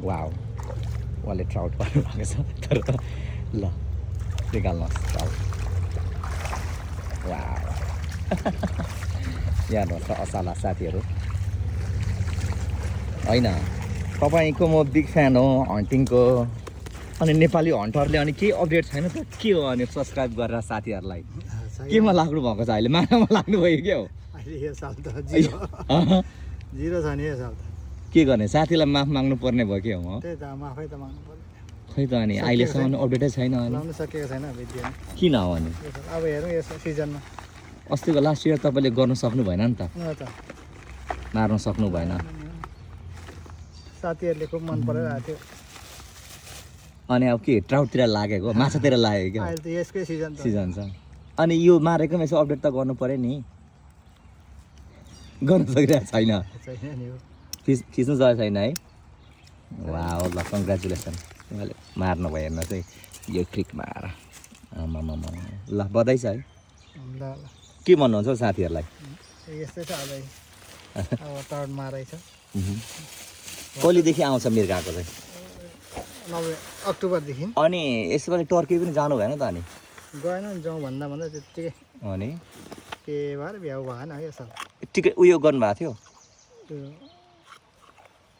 wow उहाँले trout पाल्नुभएको छ तर ल निकाल्नुहोस् ट्राउट वाउ यहाँ हेर्नुहोस् त असला साथीहरू होइन तपाईँको म बिग फ्यान हो हन्टिङको अनि नेपाली हन्टरले अनि केही अपडेट छैन त के हो अनि सब्सक्राइब गरेर साथीहरूलाई केमा लाग्नु भएको छ अहिले मानामा लाग्नुभयो क्या हो अहिले यो साल त जिरो छ नि यो साल त के गर्ने साथीलाई माफ माग्नु पर्ने भयो के हो त्यही त माफै त माग्नु पर्यो खै त अनि अहिलेसम्म अपडेटै छैन अनि लाउनु सकेको छैन विद्या किन हो अनि अब हेरौँ यो सिजनमा अस्तिको लास्ट इयर तपाईँले गर्नु सक्नु भएन नि त त मार्नु सक्नु भएन साथीहरूले खुब मन पराइरहेको थियो अनि अब के ट्राउटतिर लागेको माछातिर लागेको क्या अहिले त यसकै सिजन त सिजन छ अनि यो मारेकोमा यसो अपडेट त गर्नु पऱ्यो नि गर्नु सकिरहेको छैन छैन नि हो खिच्नु सकेको छैन है वा ल कङ्ग्रेचुलेसन उहाँले मार्नु भयो हेर्न चाहिँ यो ट्रिकमा आएर आमामा ल बधाई छ है ल ल के भन्नुहुन्छ हौ साथीहरूलाई यस्तै छ अब अब टाउट मारै छ कहिलेदेखि आउँछ मिर्गाको चाहिँ 9 अक्टोबरदेखि अनि यसपालि टर्की पनि जानु भएन त अनि गएन नि जाउँ भन्दा भन्दा त्यत्तिकै अनि के भएर भ्याउ भएन यो साल टिकट उयो गर्नुभएको थियो त्यो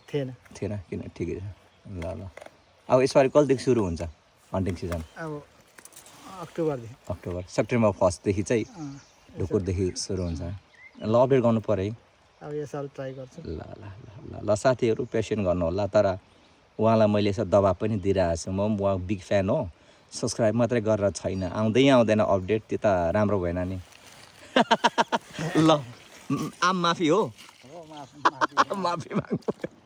थिएन थिएन किन ठिकै छ ल ल अब यसपालि कहिलेदेखि सुरु हुन्छ हन्टिङ सिजन अब अक्टोबरदेखि अक्टोबर सेप्टेम्बर 1देखि चाहिँ ढुकुरदेखि सुरु हुन्छ ल अपडेट गर्नु पऱ्यो है अब यो साल ट्राई गर्छु ल ल ल ल साथीहरू पेसेन्ट गर्नु होला तर उहाँलाई मैले यसो दबाब पनि दिइरहेको छु म उहाँ बिग फ्यान हो सब्सक्राइब मात्रै गरेर छैन आउँदैन अपडेट त्यो त राम्रो भएन नि ल आम माफी हो माफी माग्नु